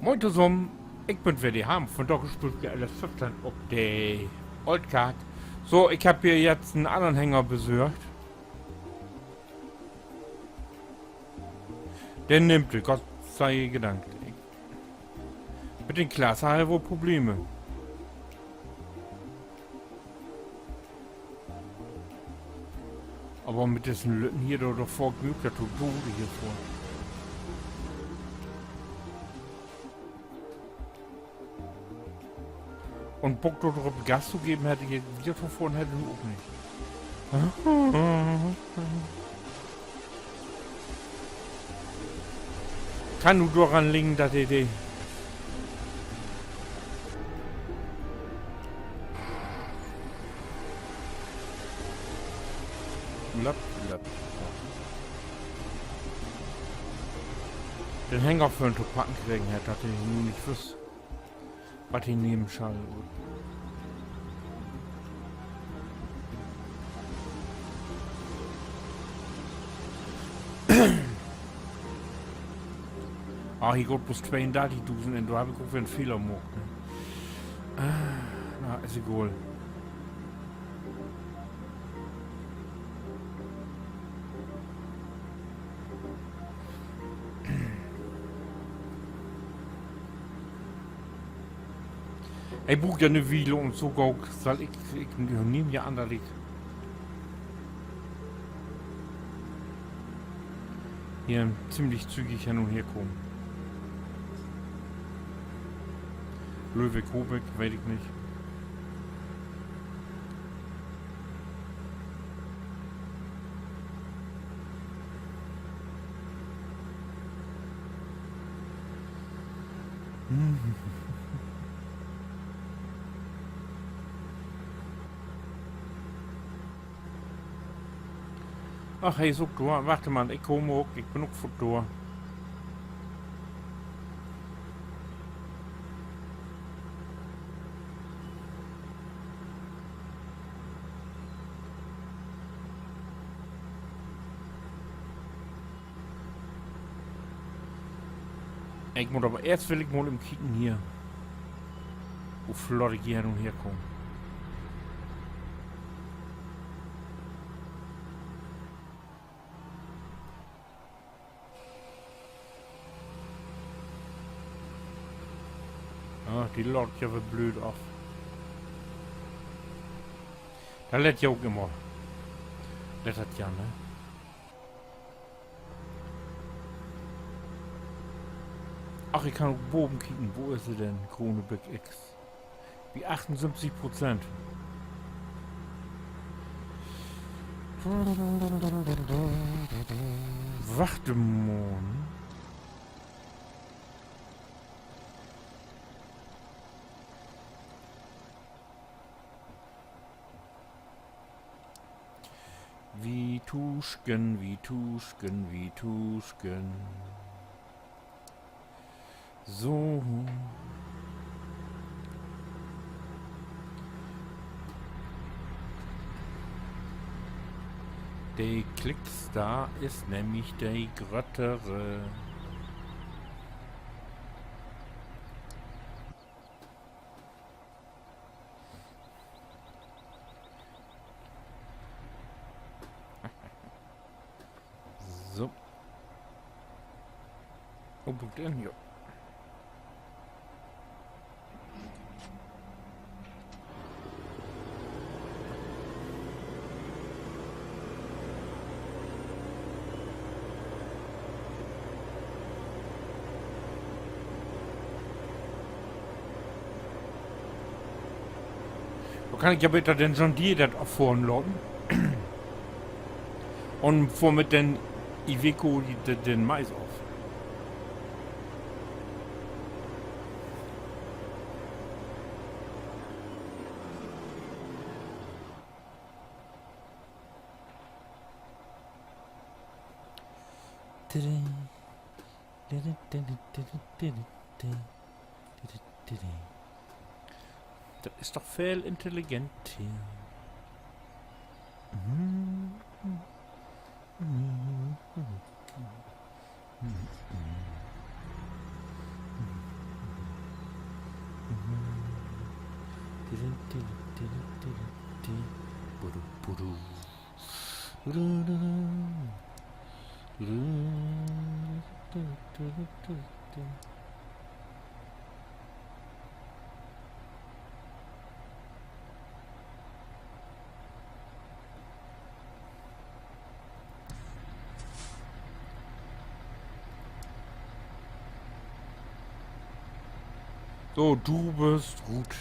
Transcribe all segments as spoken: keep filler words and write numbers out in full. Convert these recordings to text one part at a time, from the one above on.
Moin tosamen, ik bün weer de Harm. Vundaag speelt wi L S föffteihn op de Oldkark. So, ik hebb hier jetzt en annern Hänger besörgt. De nimmt de, Gott sei Dank. Ik, mit den Klaas harr he woll Probleme. Aver mit dissen Lütten hier, dor, dor fohr ik mi ok ja to Dode hier vör. Un Bock, dor op Gas to geven, hett he hier wieder to fohren, hett he nu ok nich. Kann nu doran liggen, dat he de Lapp, Lapp. Den Hänger vörn to packen kregen hett, dat he nu nich wüss, wat he nehmen schall. Ah, hier gaht bloots tweeundörtigdusend in, dor heff ik ok weer en Fehler maakt, ne? Ah, na, is egal. He bruukt ja 'ne Wiel un so gau sall ik, ik nehm ja an, dat ik hier ziemlich zügig hen un her kaam. Glööv ik, hoop ik, weet ik nich. Ach, he is ok dor. Wacht man, ik kaam ok. Ik bün ok foort dor. Ik mutt aver, eerst will ik mal even kieken hier, wo flott ik hier nu herkaam. Ah, de laadt ja weer blööd af. Dat lett ja ok immer. Lett dat ja, ne? Ach, ik kann ok baven kieken. Wo is se denn, Kronebeck X? Bi achtunsöventig Prozent. Wacht mal. Wi tuusken, wi tuusken, wi tuusken. So. De Klickstar is nämlich de gröttere. So. Wo bruukt een? Jo. Dor kann ik ja beter den John Deere dat affohren laten. Un fohr mit den Iveco de-, den Mais af. Dat is doch veel intelligenter. So, du büst rut.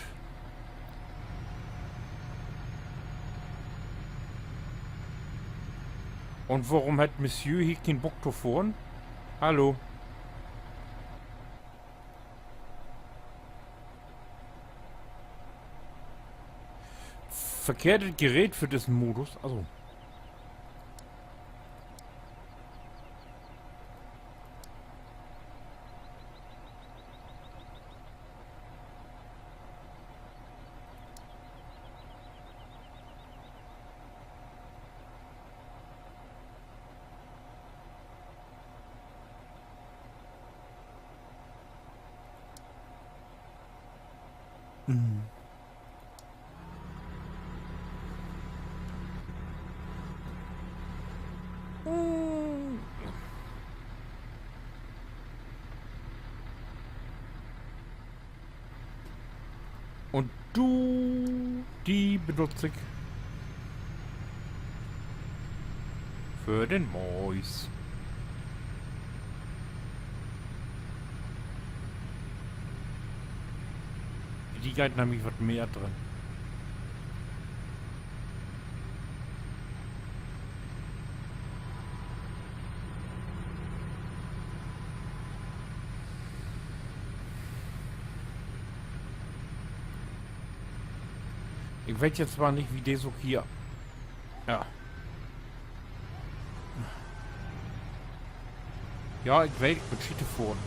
Un worüm hett Monsieur hier keen Bock to fohren? Hallo? Verkehrtet Gerät för dissen Modus. Also. Mhm. Un du, di benutz ik för den Mois. Di geiht nämlich wat mehr drin. Ik weet jetzt zwar nich, wie de so hier. Ja. Ja, ik weet, ik bün Schiet fohren.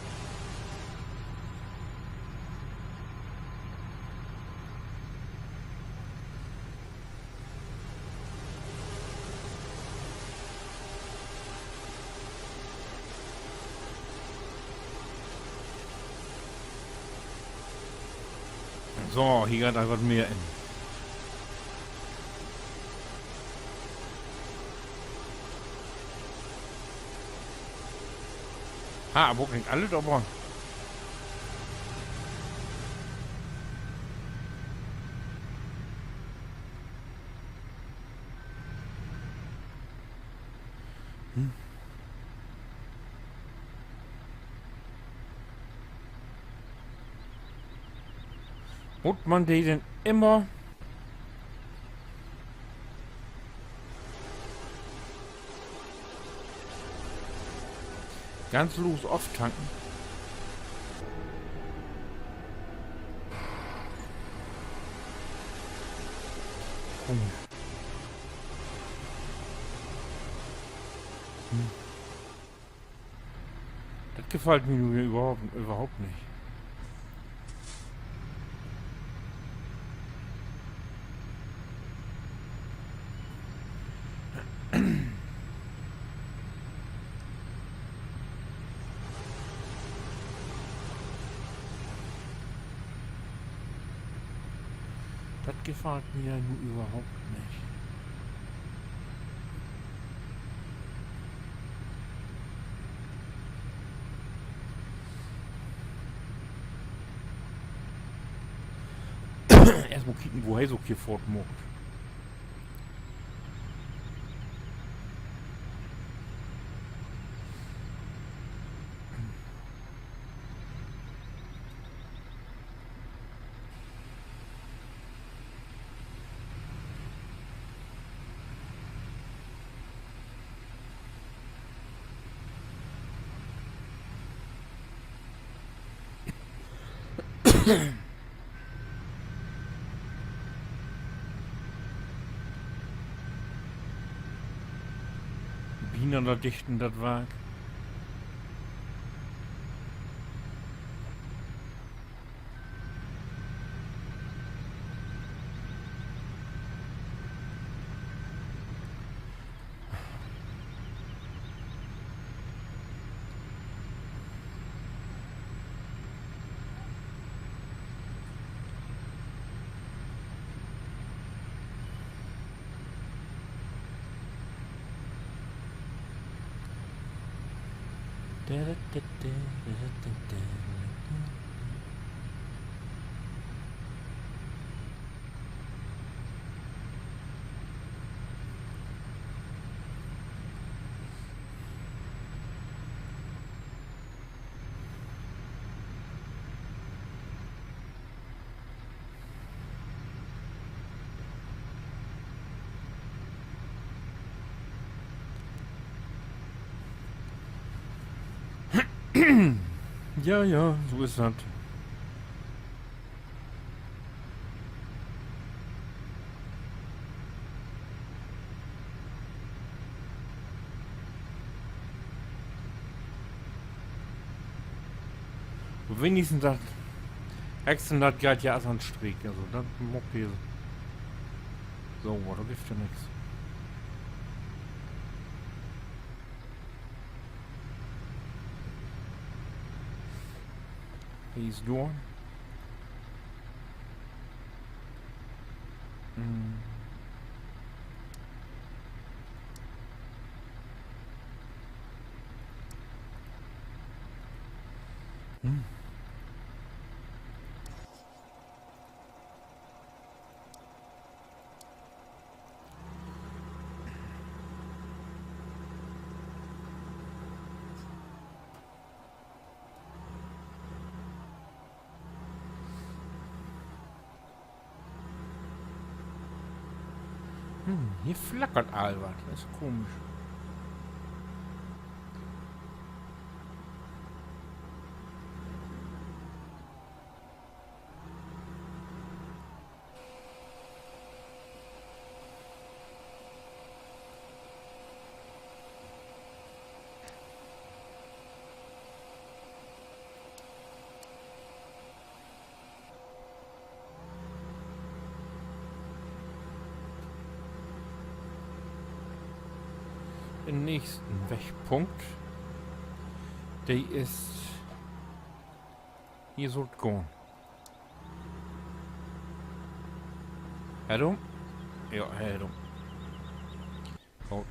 So, hier geiht al wat mehr in. Ha, aver ok nich alle, aver. Hm. Mutt man de denn immer ganz los oftanken? Komisch. Hm. Dat gefallt mi nu överhaupt, överhaupt nich. Dat gefallt mi ja nu överhaupt nich. Eerstmal kieken, wo he sik hier foort maakt. Binanner dichten, dat Wark. Ja, ja, so is dat. Wenigstens dat Hexen, dat geiht ja as an Streek, also dat maakt hier so, wat, dor gifft ja nix. He is dor. Hm. Hm. Hm, hier flackert all wat. Dat is komisch. Den nächsten Wegpunkt, de is hier so gahn. Hallo? Ja, hallo. Goot.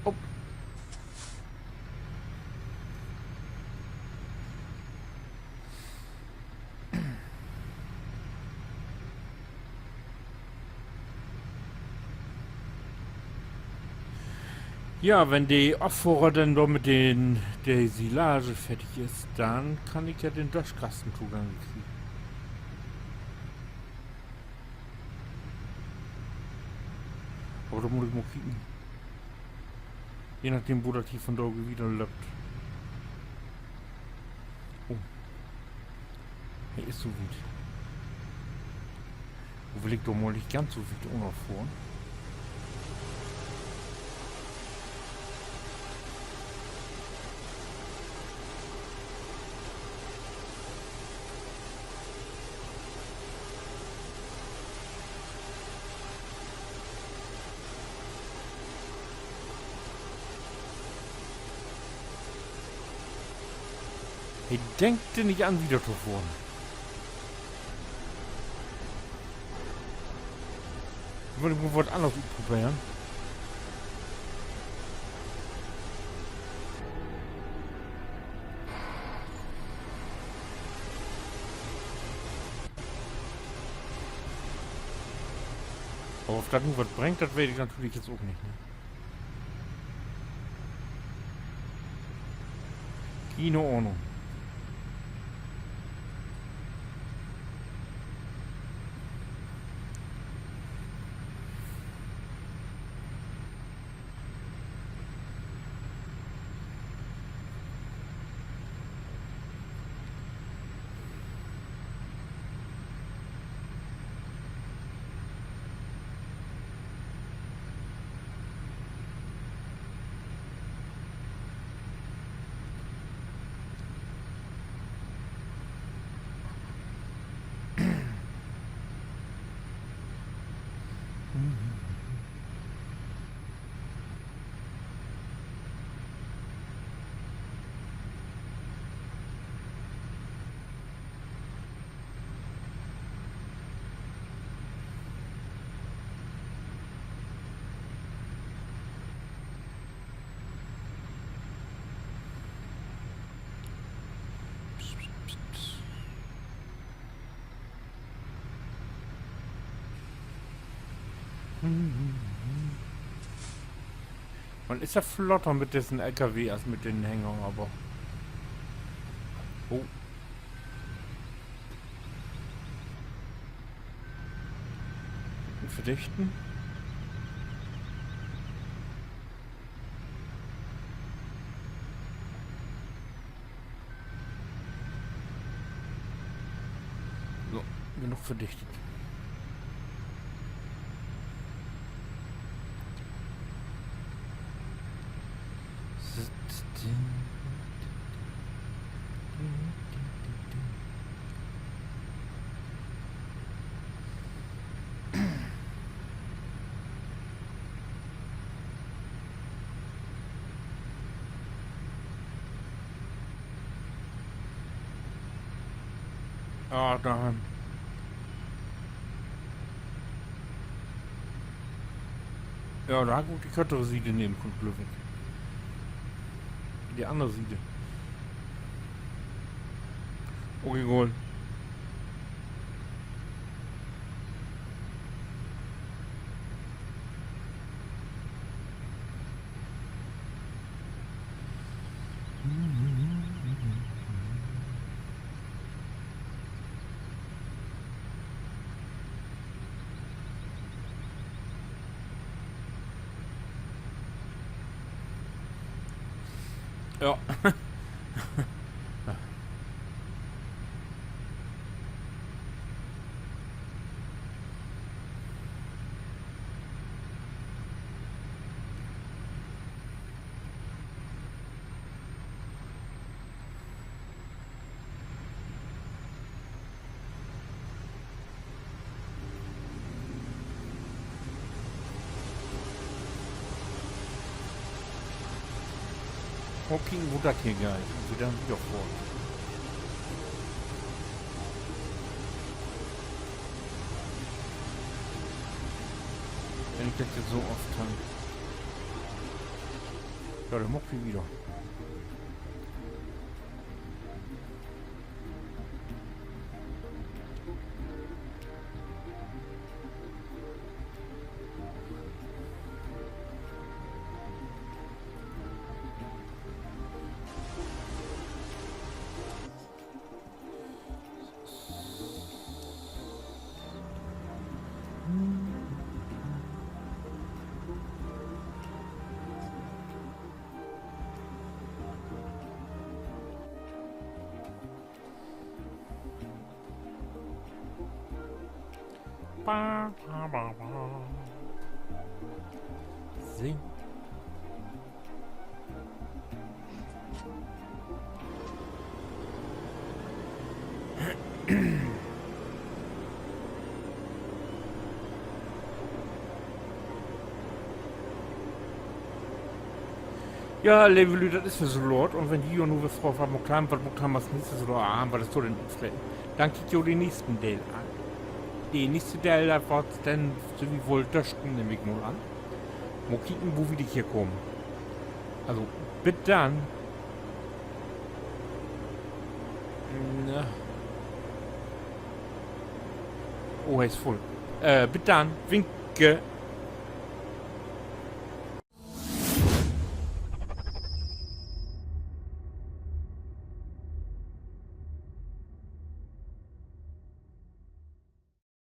Op. Ja, wenn de Affohrer denn dor mit den, de Silage fertig is, denn kann ik ja den Döschkasten togangen kriegen. Aver dor mutt ik mal kieken. Je nachdem, wo dat hier vandage wieder löppt. Oh. He is so wiet. Wo will ik doch mal nich ganz so wiet ünnerfohren? He denkt dor nich an, wieder to fohren. Will ik mal wat anners utproberen. Aver of dat nu wat bringt, dat weet ik natürlich jetzt ok nich, ne? Kiene Ahnung. Man is ja flotter mit dissen L K W as mit den Hänger, aver. Oh. Verdichten. So, genug verdichtet. Ah, dor hen. Ja, dor harr ik ok de körtere Siede nehmen kunnt, glööv ik. De anner Siede. Okay, cool. Ja. Mal kieken, wo dat hier geiht. Un wi denn wedder fohrt. Wenn ik dat nu so oft kann. Ja, denn maakt wi wieder. Ba, ba, ba, ba. Sing. Ja, leve Lüüd, dat is weer so laat. Un wenn ji jo nu weer fraagt, wat maakt wi, wat maakt wi as nächstes oder, ah, wat is dor denn utfreten, denn kiekt jo den nächsten Deel an. De nächste Deel, dat warrt denn, so as woll, Dösken, nehm ik mal an. Mal kieken, wo wi dit hier kamen. Also, bit dann. Na. Oh, he is vull. Äh, bit dann. Winke.